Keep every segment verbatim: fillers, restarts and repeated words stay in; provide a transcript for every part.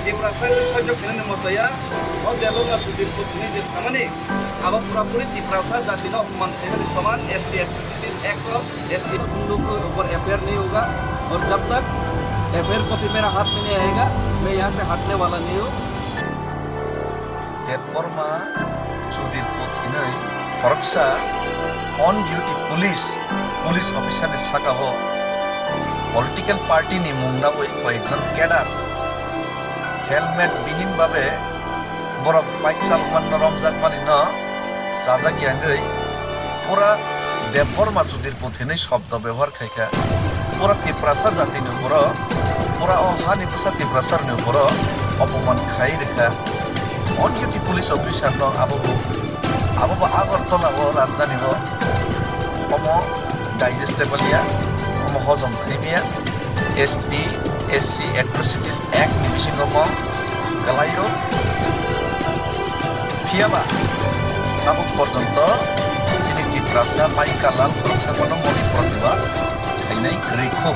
Tiprasa ni sojok hinani motoya, o Debbarma Sudir Puthini je samani, abo purapuri Tiprasa jati no apman khaimani soman, S T Atrocities Act o, S T लोगों के ऊपर F I R नहीं होगा और जब तक F I R copy मेरा हाथ में नहीं आएगा, मैं यहाँ से हटने वाला नहीं हूँ। Debbarma Sudir Puth hinwi khoroksa on duty police, police officer ni saka o political party ni mung nawi koyekjon cadre helmet bihin babe borok bike chalokman no romjak mani no chajak yangwi pura Debbarma Sudir Puth hinwi sobdo bebohar khaikha. Pura Tiprasa jatini borok, pura o hani bwsa Tiprasarokni borok opoman khai rwkha. On duty police officer no abo bo, abo bo Agartala o rajdhani o omo digestible ya, omo hojom khaimaya. S T, S C Atrocities Act ni bisingo mo kwlaio. Phiyaba tabuk porjonto chini Tiprasa Mai Kalal khoroksa bono moni protibad khainai kwrwi kho.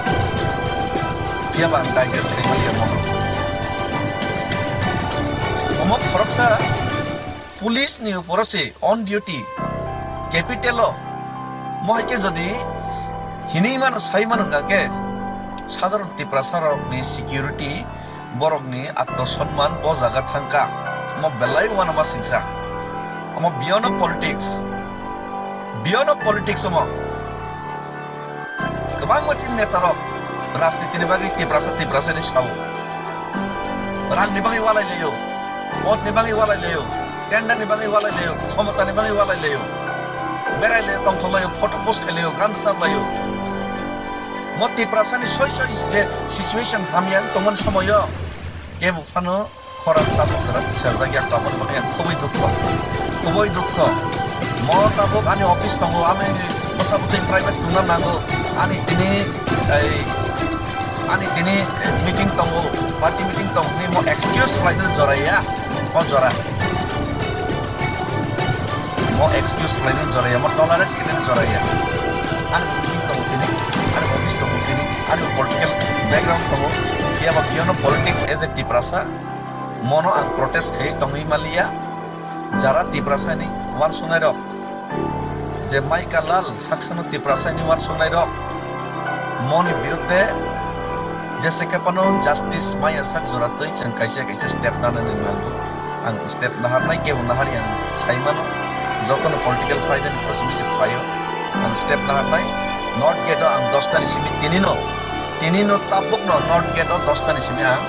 Phiyaba ang digest khaimaliya mono. Omo khoroksa police ni uporo se on duty capital o mo hai khe jodi hinwi mano sai mano hwnkha khe sadharon Tiprasa rok ni security, borok ni atto sonman bo jaga thangkha. Omo belai uanama singsa. Omo beyond of politics, beyond of politics omo. Kwbangma chini netarok rajnitini bagwi Tiprasa, Tiprasa ni sao. Rangni bagwi walai laio, podni bagwi walai laio, tenderni bagwi walai laio, khomotani bagwi walai laio. Berai laio, tongthok laio, photo post khai laio, gan rwchap laio. Mo Tiprasani soi soi je situation hamya wng tongmani somoio kebo phano khorang tabuk jora tisajak ya, tabuk bagwi ang khoboi dukho, khoboi dukho. Mo tabuk ani office tongo, ani bwsa bwtwi private tungna nango, ani tini, ei, ani tini meeting tongo, party meeting tongo hinwi mo excuse khlainani jora ya, o jora. Mo excuse khlainani jora ya, mo tolerate khainani jora ya. Ani bo meeting tongo tini, ani bo office tongo tini, ani bo political background tongo. Phiya ba beyond of politics as a Tiprasa, mono ang protest khai tongwi maliya. Jara Tiprasani uansuknairok, je Mai Kalal saksano Tiprasani uansuknairok, moni birudde jese khe phano justice maya sak jora twi chwng kaisa kaisa step nanani nango. Ang step naharnai, kebo naharya ang sai mano. Jotono political phaidani phoro simi se phaio. Ang step naharnai, North Gate o ang dosta ni simi tinino, tinino tabukno North Gate o dosta ni simi ang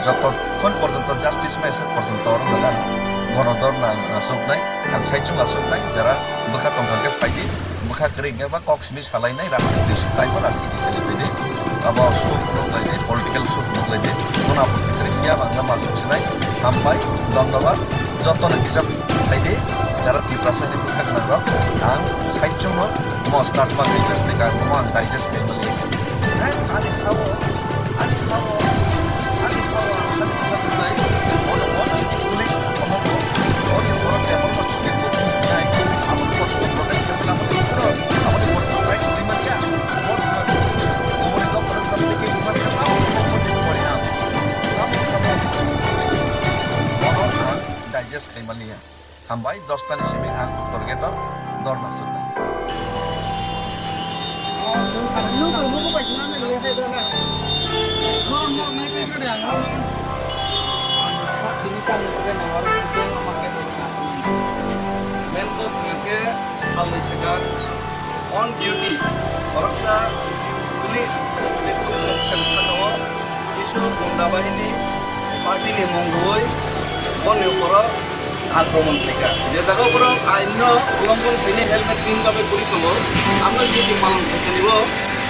jotokhon porjonto justice maya sak porjonto oro jaga ang gono dorna ang asuknai, ang saichung asuknai, jara bwkha tongkha khe phaidi, bwkha kwrwi hwnkhe ba kok simi salainai, rajniti taibo rajniti khailai phaidi, abo suk phunuk laidi, political suk phunuk laidi, kono apatti kwrwi phiya ba ang masuk sinai. Hambai, dhonnobad, jotono kisa phaidi, jara Tiprasani bwkha gwnangrok, ang saichungno mo start ma khainai, sini kar mo ang digest khaimaliya se. Hai, ani hao, ani hao, ani hao, ani kisa tongtai, ono, ono, police, omo, ono, ono, table ma chuti, buking, nai, amo, protest, protest, khaimani, amo, ono, amo, ono, rights, rimani, ya, boss, omo, ono, protest, rimani, ya, amo, ono, ono, ono, ono, digest khaimaliya. Hambai, dosta ni simi ang Uttor Gate o dorna suknai. Main road hwnkhe salnwi swkang. On duty, khoroksa police, police officer ni saka o kisu gunda bahini party ni mung rwui boni ukhoro akromon khaikha. Je jaga o borok ain no ulonghon khainai, helmet bini bagwi kwrwi tongo, amno duty palon khaikha ni bo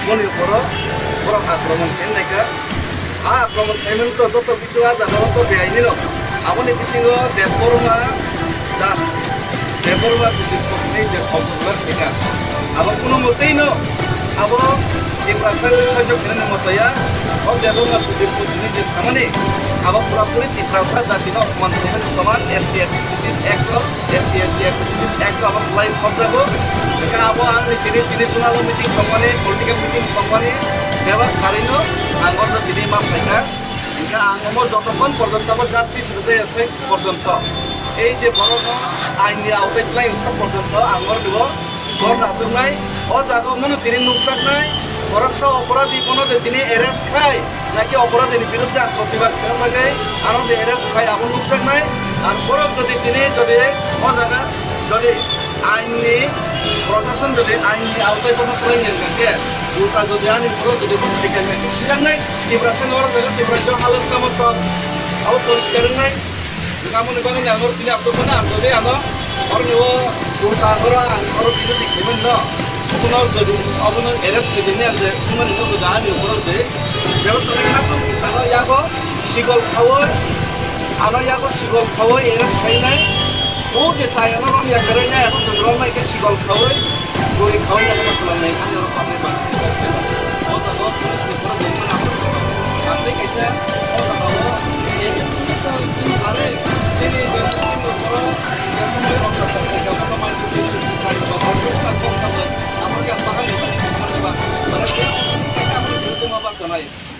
boni ukhoro borok akromon khainai kha. A akromon khaimani to joto kichu a jaga o to beaini no. Aboni bisingo Debbarma da, Debbarma Sudir Puthini je Songkoklar theka. Abo kuno mwtwi no abo Tiprasa ni sojok hinani mwtwi ya. O Debbarma Sudir Puthini je samani abo pura puri Tiprasa jati no apman khaimani soman S T Atrocities Act o, S T S C Atrocities Act o abo khlai khobjago. Hwnkhe abo ang ni tini, tini chwngno meeting tongmani, political meeting tongmani bebak karwi no ang orno tini ma phaikha. Ang omo jotokhon porjonto abo justice rwjaya se porjonto, ei je borokno ain ni aotai twlai sak porjonto ang oro duo gor nasuknai. O jaga o mano tini nukjaknai, boroksa oporadi bono de tini arrest khai, naki oporadi ni biruddhe ang protibad khlai bagwi ano de arrest khai abo nukjaknai. Ang borok jodi tini jodi o jaga jodi ain ni prosason jodi ain ni aotai bono twlai nang khe, ulta jodi ani borok jodi bono thaikai nang khe sijaknai, Tiprasa ni oro jaga Tiprasa halok tamo tong abo poriskar wngnai. Aboni bagwi ang oro tini abdo phano ang jodi ano oroni o ulta oro ang oro tini di khaimani no. Obono jodi obono arrest khaijani ang je thumani no jodi ani oro je bebostha khaina ano yago sigol khaui, ano yago sigol khaui arrest khainai. O je chayano rom ya kwrwi nai, abo jodi rom nai khe sigol khaui, gori khaui ya kwrwi nai, ani oro pamni ba. O jaga o police ni borok nai mano. Ang tei kaisa o jaga o, are, chini je borok,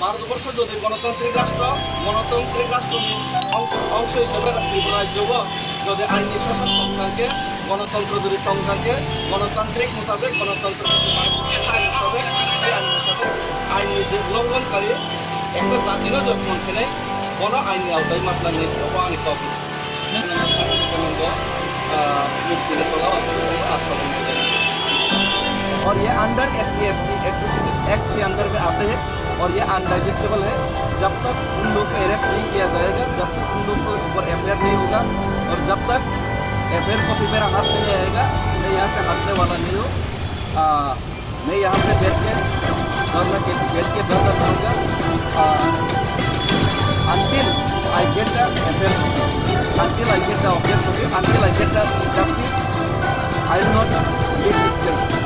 Bharatborsho jodi gonotantrik rashtra, gonotantrik rashtroni ong-, ongso hisabe Tripura rajyo o jodi aini shasan tong thang khe, gonotontro jodi tong thang khe, gonotantrik mutabek, gonotantro jodi mane sai mutabek, sai aini mutabek, aini je longhon kari, ekta jatino jodi mon khenai, bono aini aotai matlangnai se bo ani kok. और ये under SPSC atrocities act के अंदर में आते हैं और ये अनरजिस्टरेबल है। जब तक उन लोग को अरेस्ट नहीं किया जाएगा, जब तक उन लोग के ऊपर एफआईआर नहीं होगा और जब तक एफआईआर कॉपी मेरा हाथ में नहीं आएगा, मैं यहाँ से हटने वाला नहीं हूँ। आ, मैं यहाँ पे बैठ के धरना के, बैठ के धरना करूँगा। आ, until I get the F I R copy, until I get the F I R copy, until I get the justice, I will not leave this place.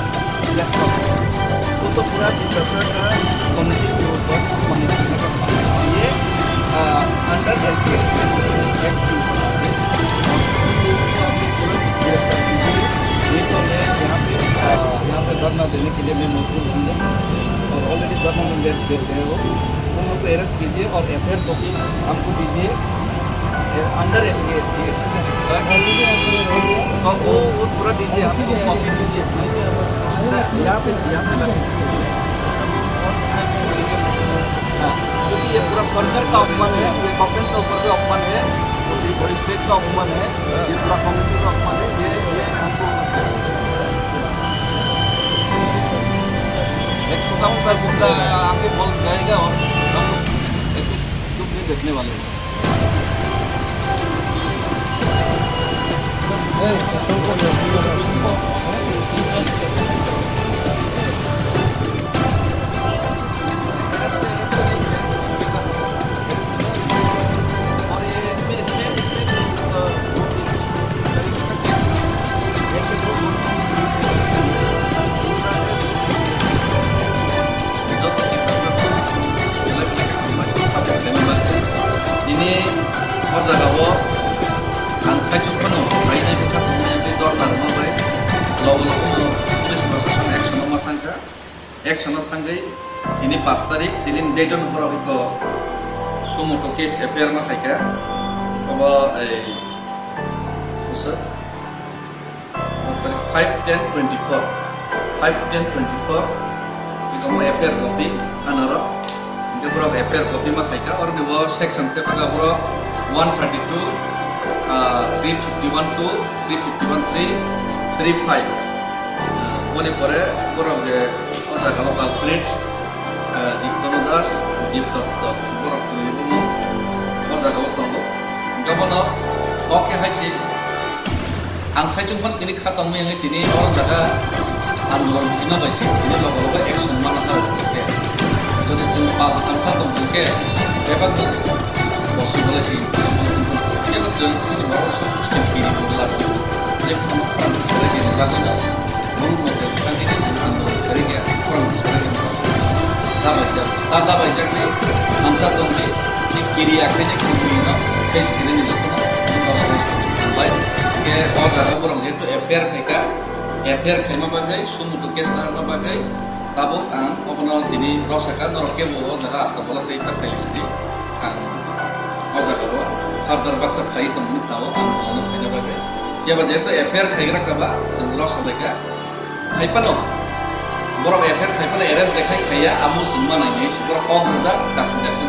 That's all. तो, तो पूरा जिज्ञासा का कमेटी के ऊपर, कमेटी का ये, आ, अंडर एसपीएससी एक्ट के ऊपर आते हैं। और पूरा गिरफ्तार कीजिए। नहीं तो मैं यहाँ पे, आ, यहाँ पे धरना देने के लिए मैं मजबूर हूँ। और ऑलरेडी धरना में बैठ, बैठ गए हो। उन लोग को अरेस्ट कीजिए और एफआईआर कॉपी हमको दीजिए। Under SPSC. तो वो, वो पूरा दीजिए, हमको कॉपी दीजिए। यहाँ पे, यहाँ पे लगे। हाँ, क्योंकि ये पूरा सरकार का अपमान है, ये गवर्नमेंट के ऊपर भी अपमान है, और ये पूरी स्टेट का अपमान है, ये पूरा कमेटी का अपमान है, ये, ये हमको एक छोटा मोटा गुंडा आके बोल जाएगा और हम ऐसे चुप नहीं बैठने वाले हैं। Ini o jaga o ang saichuk phano kainai bwkha tongmani bagwi dorna rwma bai logo logo no police proshashan action o ma thangkha. Action o thangwi tini pash tarik, tini date no borok iko sumo to case F I R ma khaikha. Obo ei bwswk five ten twenty four, five ten twenty four, iko mo F I R copy anaro. Hingke borok F I R copy ma khaikha, oro ni bo section khe bwkha borok one thirty two, ah, three fifty one two, three fifty one three, three five. Ah, boni pore borok je o jaga o culprits, ah, Diptono Das, Dip Dotto, borok ni bumung o jaga o tongo. Hingke bono kok khe hai se ang saichung phano tini kha tongmani hwnwi tini o jaga andolon khaima bai se tini logo logo action mana kha rw khe. Jodi chwng pal thansa tong khe bebak bo possible se possible wngkha. Phiya ba chwng chini borok rok song kiri bo la se je kono khorang bwskango kiri bagwi no. Bumung no je khorang khe chini andolon kharwi khe khorang bwskango khe ta dabaijak, ta dabaijak ni mansa tongdi, ni kiri akhai ni kubui no face kiri ni joto no ni kok song song tangbai. Khe o jaga borok jehetu F I R khaikha, F I R khaima bagwi, sumuto case narwkma bagwi, tabuk ang obono tini rosaka norok kebo o jaga asta bola tei ta khaili sidi. O jaga o further baksa khai tongmani kha o ang bono khaina bagwi. Phiya ba jehetu F I R khaigra kha ba, chwng loss bai kha. Hai phano borok F I R khai phano arrest de khai khaiya, amo chwng ma nai nai se borok kok rwjak, dakti dakti